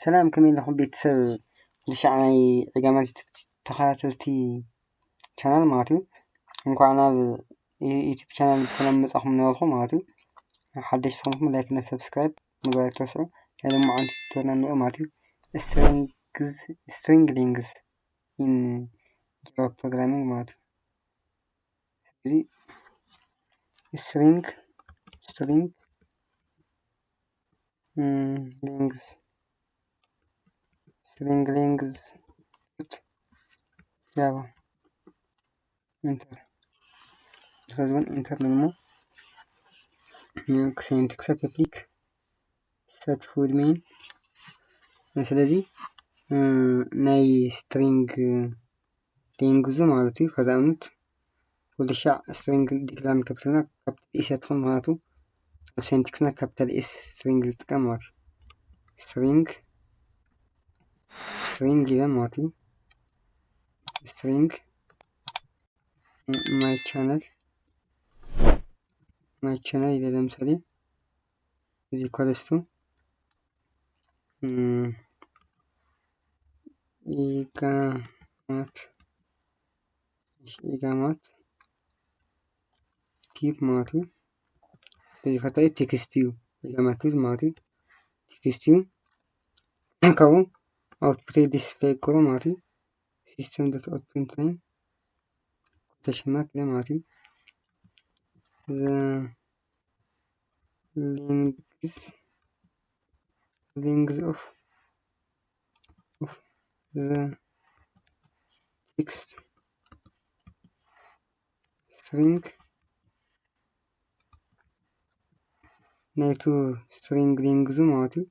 ሰላም፣ ከመይ ኣለኹም ቤተሰብ? ልሻዕ ናይ ዕጋማት ዩቱብ ተኸታተልቲ ቻናል ማለት እዩ። እንኳዕ ናብ ዩ-፣ ዩቱብ ቻናል ብሰላም መጻኹም ነበርኩ ማለት እዩ። ሓደሽ ዝኾንኩም ላይክ እና ሰብስክራይብ ምግባር ኣይትረስዑ። ናይ ሎማዓንቲ ቱቶሪያል ንሪኦ ማለት እዩ። ስትሪንግዝ፣ ስትሪንግ ሌንግዝ ኢን ጃቫ ፕሮግራሚንግ ማለት እዩ። እዚ ስትሪንግ፣ ስትሪንግ፣ እም፣ ሌንግዝ፣ ስትሪንግ ሌንግዝ ጃቫ፣ ኢንተር። ከዚ እውን ኢንተር ንብሎ። እ፣ ክሰንት ክሰት ፒክ ሰት ፉድ ሜን። ስለዚ፣ እ፣ ናይ ስትሪንግ ሌንግዙ ማለት እዩ። ከዛ እምነት ወዲ ሻዕ ስትሪንግ ዲክላር ንከብትና ካፒታል ኤስ እያ ትኾን፣ ምኽንያቱ ኣብ ሴንቲክስና ካፒታል ኤስ ስትሪንግ ዝጥቀም ማለት እዩ። ስትሪንግ፣ ስትሪንግ ኢለ ማለት እዩ። ስትሪንግ ማይ ቻነል፣ ማይ ቻነል ኢለ ለምሳሌ እዚ ኢኳልስ ቱ፣ እም፣ ኢጋማት፣ ኢጋማት ቲፕ ማለት እዩ። እዚ ከታይ ቴክስት እዩ። ኢጋማት ቲፕ ማለት እዩ። ቴክስት እዩ። ካብኡ ኣውትፑት ዲስፕሌይ ይገብሮ ማለት እዩ። ሲስተም ዶት ኣውትፑት ላይን ኮቴሽን ማርክ ኢለ ማለት እዩ። ዘ ሌንግዝ፣ ሌንግዝ ኦፍ፣ ኦፍ ዘ ቴክስት ስትሪንግ፣ ናይቱ ስትሪንግ ሌንግዙ ማለት እዩ።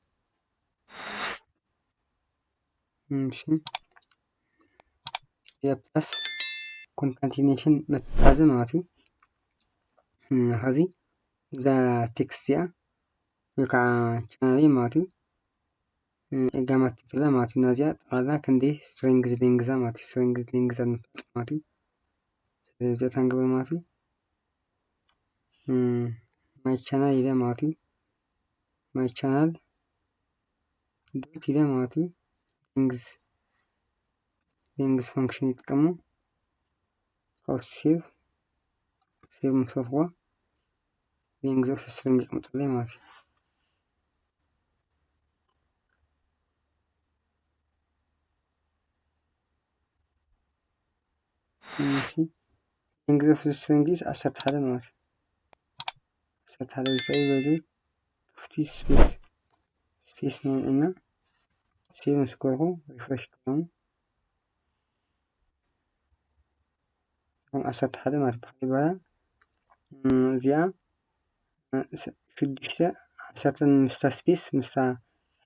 እሺ፣ የፕለስ ኮንካቲኔሽን መተሓዚ ማለት እዩ። እም፣ ሐዚ እዛ ቴክስት እዚኣ ወይ ከዓ ቻናል ማለት እዩ። እም፣ እጋማት ትብላ ማለት እዩ። ናዚኣ ጠቕላላ ክንደይ ስትሪንግ ሌንግዛ ማለት እዩ። ስትሪንግ ሌንግዛ ንፈልጥ ማለት እዩ። ስለዚ እዚኣ ታንገበ ማለት እዩ። እም፣ ማይ ቻናል ኢለ ማለት እዩ። ማይ ቻናል ዶት ኢለ ማለት እዩ። ሌንግዝ፣ ሌንግዝ ፋንክሽን ይጥቀሙ። ካብኡ ሴቭ፣ ሴቭ ምስ በልኩዎ ሌንግዝ ኦፍ ስትሪንግ ይቕምጠለይ ማለት እዩ። እሺ፣ ሌንግዝ ኦፍ ስትሪንግ ኢዝ ዓሰርተ ሓደ ማለት እዩ። ዓሰርተ ሓደ ብቻ እዩ። በዚ ክፍቲ ስፔስ፣ ስፔስ ነውዕና ሴቭ ምስ ገርኩ ሪፍሬሽ ክኸውን ከም ዓሰርተ ሓደ ማለት ብሓደ በላ፣ እም፣ እዚኣ፣ እ፣ ስ-፣ ሽዱሽተ ዓሰርተ ምስታ ስፔስ፣ ምስታ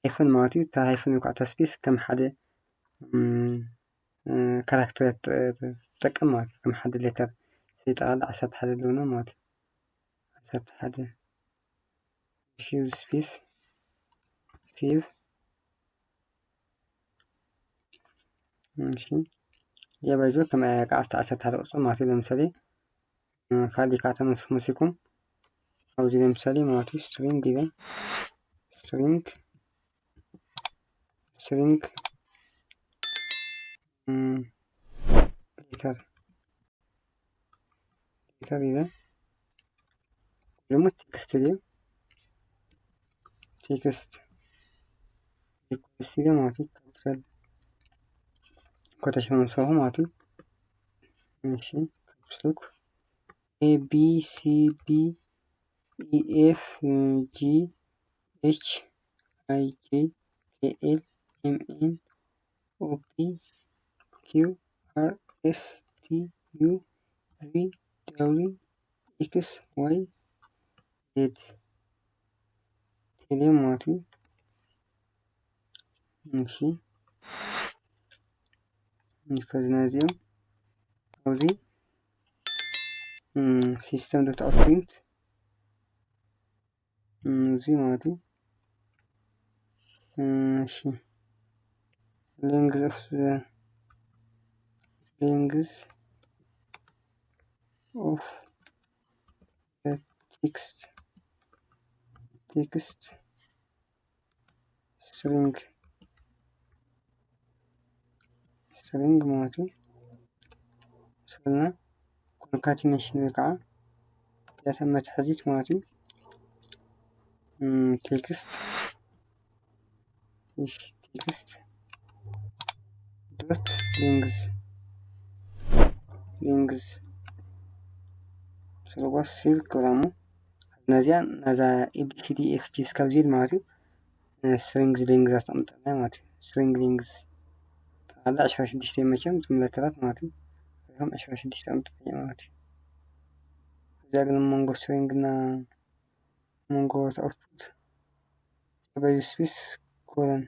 ሃይፈን ማለት እዩ። እታ ሃይፈን ወይ ከዓ እታ ስፔስ ከም ሓደ፣ እም፣ እ፣ ካራክተር ትጠ-፣ ትጠቀም ማለት እዩ። ከም ሓደ ሌተር። ስለዚ ጠቕላላ ዓሰርተ ሓደ ኣለውና ማለት እዩ። ዓሰርተ ሓደ። እሺ፣ ስፔስ፣ ሴቭ። እሺ፣ የበዙ ከም፣ እ፣ ከዓስተ ዓሰርተ ሓደ ቁጽሪ ማለት እዩ። ለምሳሌ፣ እ፣ ካልእ ከዓ ተነሱ መሲኩም ኣብዚ ለምሳሌ ማለት እዩ ስትሪንግ ኢለ፣ ስትሪንግ፣ ስትሪንግ፣ እም፣ ሌተር፣ ሌተር ኢለ፣ ወይ ደግሞ ቴክስት ኢለ፣ ቴክስት፣ ቴክስት ኢለ ማለት እዩ። ካፒታል ኮቴሽን ምስ በልኩ ማለት እዩ። እሺ፣ ካፕስ ሎክ ኤ ቢ ሲ ዲ ኢ ኤፍ ጂ ኤች ኣይ ጄ ኬ ኤል ኤም ኤን ኦ ፒ ኪው ኣር ኤስ ቲ ዩ ቪ ደብሊው ኤክስ ዋይ ዜድ ቴሌ ማለት እዩ። እሺ፣ ከዚ ናይዚኦም ኣብዚ፣ እም፣ ሲስተም ዶት ኣውትፕሪንት፣ እም፣ እዚ ማለት እዩ። እም፣ እሺ፣ ሌንግዝ ኦፍ ዘ፣ ሌንግዝ ኦፍ ዘ ቴክስት፣ ቴክስት ስትሪንግ string ማለት እዩ። ስልና concatenation ወይ ከዓ ያተ መትሐዚት ማለት እዩ። text text dot length length ስርዋ ስል ክብላሙ ነዚያ ነዛ ኤብሲዲ ኤፍጂ እስካብ ዚል ማለት እዩ። string length ኣስቀምጠና ማለት እዩ። string length ጠቕላላ ዕስራ ሽዱሽተ መቸም ዝምለተራት ማለት እዩ። ከም ዕስራ ሽዱሽተ ኣምጥጠኛ ማለት እዩ። እዚኣ ግን መንጎ string እና መንጎ output በዚ space colon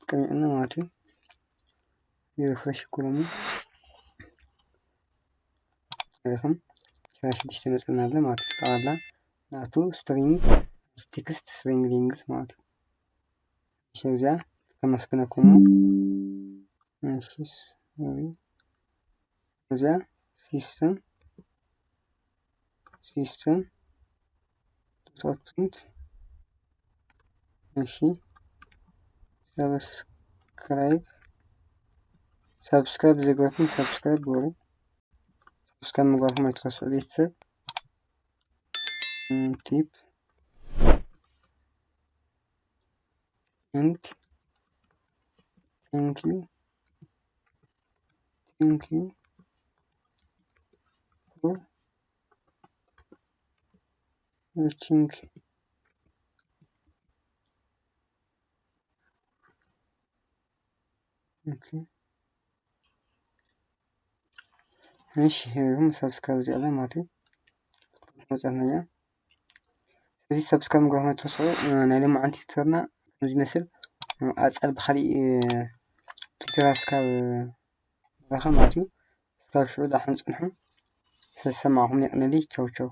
ቀሚዕና ማለት እዩ። refresh ክብለሙ ሪኹም ዕስራ ሽዱሽተ መፅና ኣሎ ማለት እዩ። ጠቕላላ ናቱ string text string length ማለት እዩ። እሺ እዚኣ ከመስግነኩም እሺ እዚኣ system system dot output እሺ subscribe subscribe ዘይገበርኩም subscribe ግበሩ። subscribe ምግባርኩም ኣይትረስዑ ቤተሰብ። tip and thank you thank you for watching okay እሺ ሄሩም subscribe ዚኣለ ማለት እዩ መፀናኛ እዚ subscribe ምግባርኩም ኣይትረስዑ። ናይ ሎማዓንቲ ቱቶርና ከምዚ ይመስል። ኣፀር ብካሊእ ቱቶርያል ስካብ ንራኸብ ማለት እዩ። ስካብ ሽዑ ዳሓን ፅንሑ። ስለዝሰማዕኩም የቕንየለይ። ቻው ቻው።